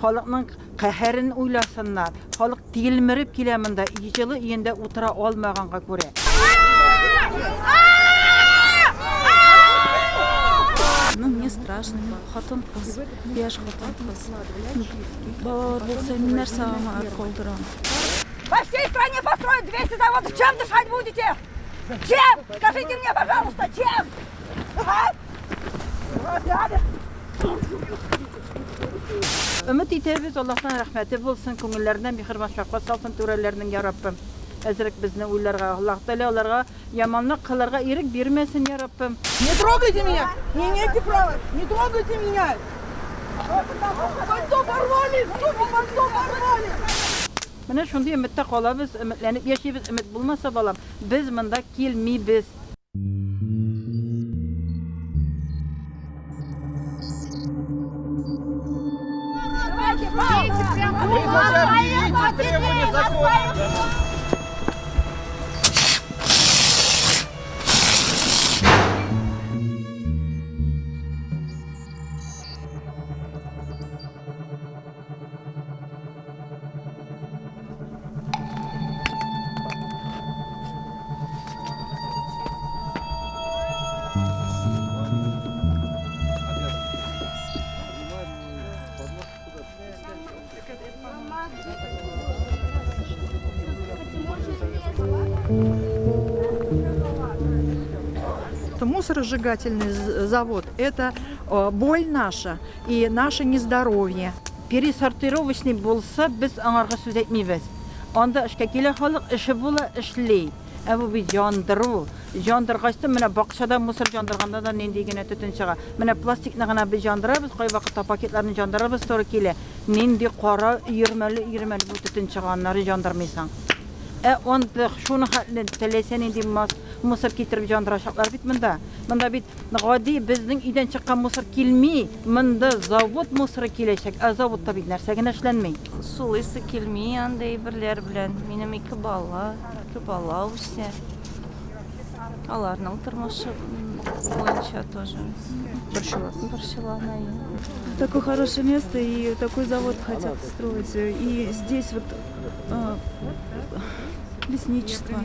Халыкның каһәрен уйласыннар. Халык тилмереп килә монда, җылы өендә утыра алмаганга күрә. Ну, мне страшно, хатын-кыз, яшь хатын-кыз. Балалар булса, мин нәрсә аңа калдырам? По всей стране построят 200 заводов. Чем дышать будете? Чем? Скажите мне, пожалуйста, чем? А? Өмет итәбез, Аллаһтан рәхмәте булсын, күңелләренә миһербан шәфкать салсын түрәләрнең, я Раббым. Әзрәк безне уйларга, Аллаһ Тәгалә аларга яманлык кылырга ирек бирмәсен, я Раббым. Не трогайте меня! Не имеете права! Не трогайте меня! Пальто порвали! Суки, пальто порвали! Менә шундый өметтә калабыз, өметләнеп яшибез. Өмет булмаса, балам, без монда килмибез. Вы требования закона! Мусоросжигательный завод – это боль наша и наше нездоровье. Пересортировочный булса, без аңарга сүз әйтмибез. Анда эшкә килә халык, эше була, эшли. Ә бу бит яндыру. Яндыргач та, менә бакчада мусор яндырганда да нинди генә төтен чыга. Менә пластикны гына без яндырабыз, кайвакытта пакетларны яндырабыз туры килә. Нинди кара өермәле-өермәле бу төтен чыга, аннары яндырмыйсың. Ә анда шуны хәтле теләсә нинди мусор китереп яндырачаклар бит монда. Монда бит гади безнең өйдән чыккан мусор килми, монда завод мусоры киләчәк. Ә заводта бит нәрсә генә эшләнми. Сулыйсы килми андый әйберләр белән. Минем ике бала, ике бала үсә. Аларның тормышы буенча тоже борчылам. Такое хорошее место и такой завод хотят строить. И здесь вот лесничество.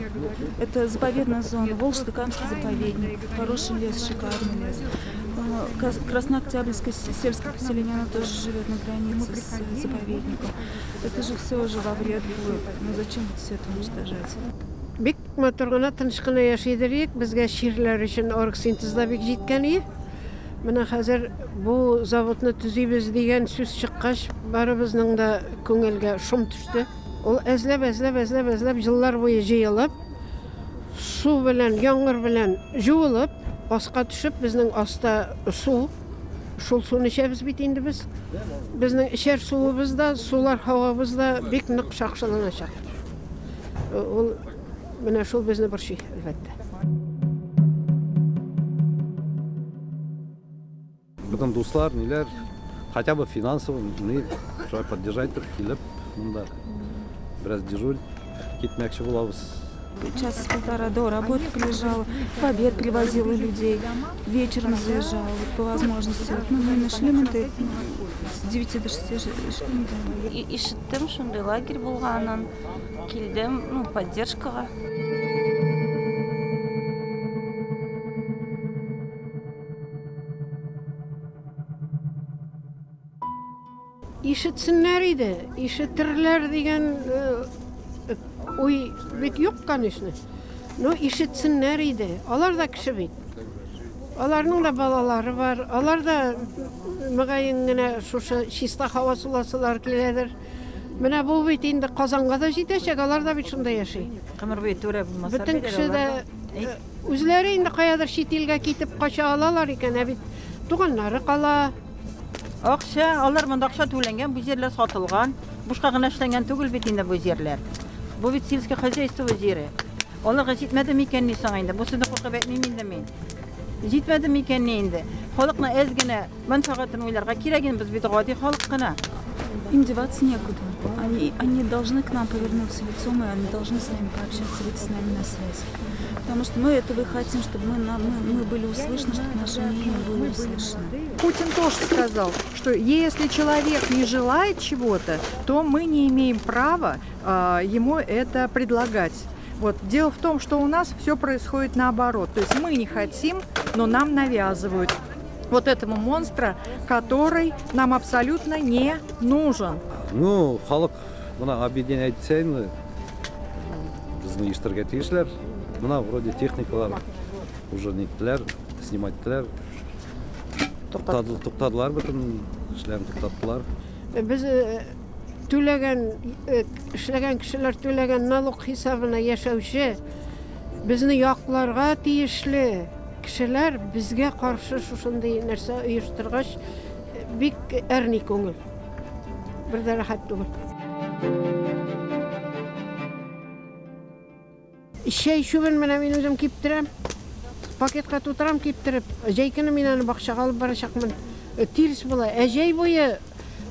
Это заповедная зона, Волжско-Камский заповедник. Хороший лес, шикарный лес. Краснооктябрьское сельское поселение, оно тоже живет на границе с заповедником. Это же все уже во вред будет. Ну зачем вот все это уничтожать? Бик матур гына, тыныч кына яши идек. Безгә чирләр өчен оргсинтез да бик җиткән иде. Менә хәзер бу заводны төзибез дигән сүз чыккач, барыбызның да күңелгә шом төште. Ул әзләп, әзләп, әзләп, әзләп еллар буе җыелып, су белән, яңгыр белән җуылып, аска төшеп, безнең аста су, шул суны эчәбез бит инде без. Безнең эчәр суыбыз да, сулар һавабыз да бик нык шакшыланачак. Ул менә шул безне борчый, әлбәттә. Бөтен дуслар, ниләр, хотя бы финансово, ни, шулай поддержать итеп килеп, монда бераз дежурить китмәкче булабыз. Час-полтора до работы полежала, в обед привозила людей, вечером заезжала, вот по возможности. Вот, ну, мы нашли, мы с 9 до 6 шли. Ишеттем, шундый лагерь булганын, килдем, ну, поддержкага. Ишетсеннәр иде, ишетерләр дигән уй бик юк, конечно. Но ишетсеннәр иде. Алар да кеше бит. Аларның да балалары бар. Алар да мөгаен генә шушы чиста һава суласылар киләдер. Менә бу бит инде Казанга да җитәчәк, алар да бит шунда яши. Гомер буе түрә булмаса, Бөтен кеше дә үзләре инде каядыр чит илгә китеп кача алалар икән, ә бит туганнары кала. Акча, алар монда акча түләнгән, бу җирләр сатылган. Бушка гына эшләнгән түгел бит инде бу җирләр. Бу бит сельское хозяйство җире. Аларга җитмәде микән ни соң инде? Бу сүзне куркып әйтмим инде мин. Җитмәде микән ни инде? Халыкны әз генә мәнфәгатен уйларга кирәк инде, без бит гади халык кына. Им деваться некуда. Они должны к нам повернуться лицом, и они должны с нами пообщаться, выйти с нами на связь. Потому что мы этого и хотим, чтобы мы были услышаны, чтобы наше мнение было услышано. Путин тоже сказал, что если человек не желает чего-то, то мы не имеем права ему это предлагать. Вот. Дело в том, что у нас все происходит наоборот. То есть мы не хотим, но нам навязывают вот этому монстра, который нам абсолютно не нужен. Ну, халык менә объединять итсә инде, безне ишетергә тиешләр. Менә вроде техникалар уже ниттеләр, снимать иттеләр. Туктады, туктадылар, бөтен эшләрен туктаттылар. Без түләгән, эшләгән кешеләр түләгән налог хисабына яшәүче, безне якларга тиешле кешеләр безгә каршы шушындый нәрсә оештыргач, бик әрни күңел. Бер дә рәхәт түгел. Чәй чүбен менә мин үзем киптерәм. Пакетка тутырам киптереп. Җәй көне мин аны бакчага алып барачакмын. Тирес була. Ә җәй буе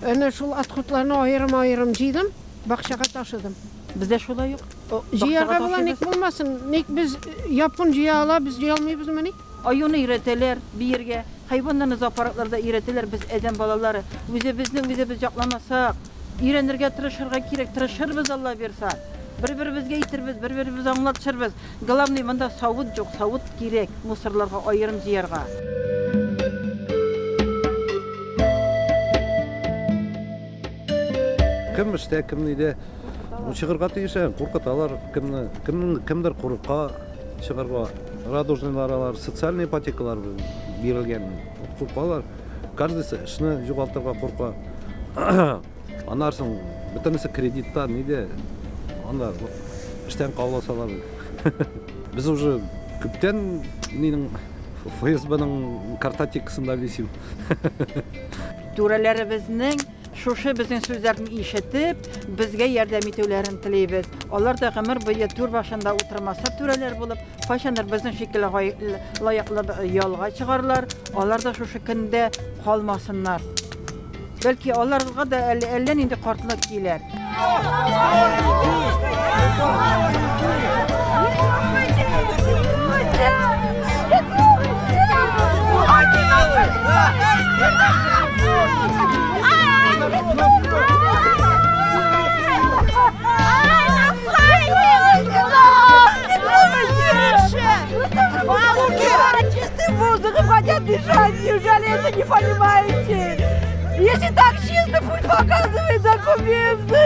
әнә шул отходларны аерым-аерым җыйдым, бакчага ташыдым. Бездә шулай ук. Җыярга була, ник булмасын? Ник без япон җыя ала, без җыя алмыйбызмыни? Аюны өйрәтәләр биергә, хайваннарны зоопаркларда өйрәтәләр, без адәм балалары үзебезне үзебез якламасак, өйрәнергә тырышырга кирәк, тырышырбыз Алла бирса. Бер-беребезгә әйтербез, бер-беребезгә аңлатышырбыз. Главный монда савыт юк, савыт кирәк, мусорларга аерым җыярга. Кем эштә, кем нидә. Чыгарга тиеш, куркыталар кемне, кемнең кемдер курка чыгарга. Радужныйлар алар, социальный ипотекалар бирелгән, куркалар. Каждыйсы эшне югалтырга курка. Аннан соң бөтенесе кредитта, нидә. Анда эштән каласалар. Без уже күптән нинең ФСБның картотекасында висим. Түрәләребезнең шушы безнең сүзләрне ишетеп, безгә ярдәм итүләрен телибез. Алар да гомер буе түр башында утырмаса түрәләр булып, кайчандыр безнең шикелле лаеклы ялга чыгарлар, алар да шушы көндә калмасыннар. Бәлки аларга да әле әллә нинди картлык килер. Чистым воздухом хотят дышать, неужели это не понимаете? Если так чисто, пусть показывает документы.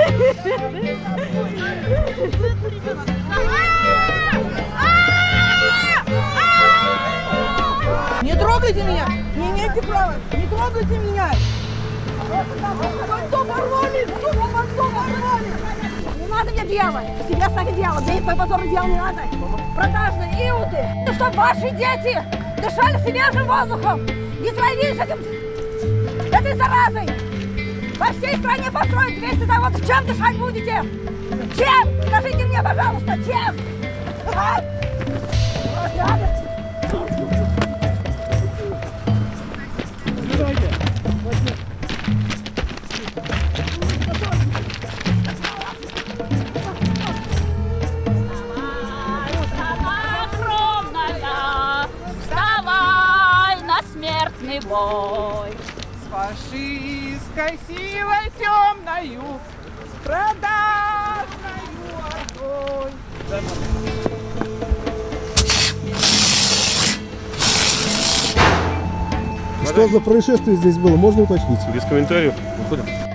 Не трогайте меня! Не имеете права! Не трогайте меня! Пальто порвали! Пальто порвали! Не надо мне делать! Себя сами делать! Мне твой позорный дел не надо! Продажные иуды! Чтоб ваши дети дышали свежим воздухом! Не травились этой заразой! Во всей стране построят 200 заводов! Чем дышать будете? Чем? Скажите мне, пожалуйста, чем? А? Вставай на смертный бой. С фашистской силой темною, с продажною ордой. Что за происшествие здесь было, можно уточнить? Без комментариев. Выходим.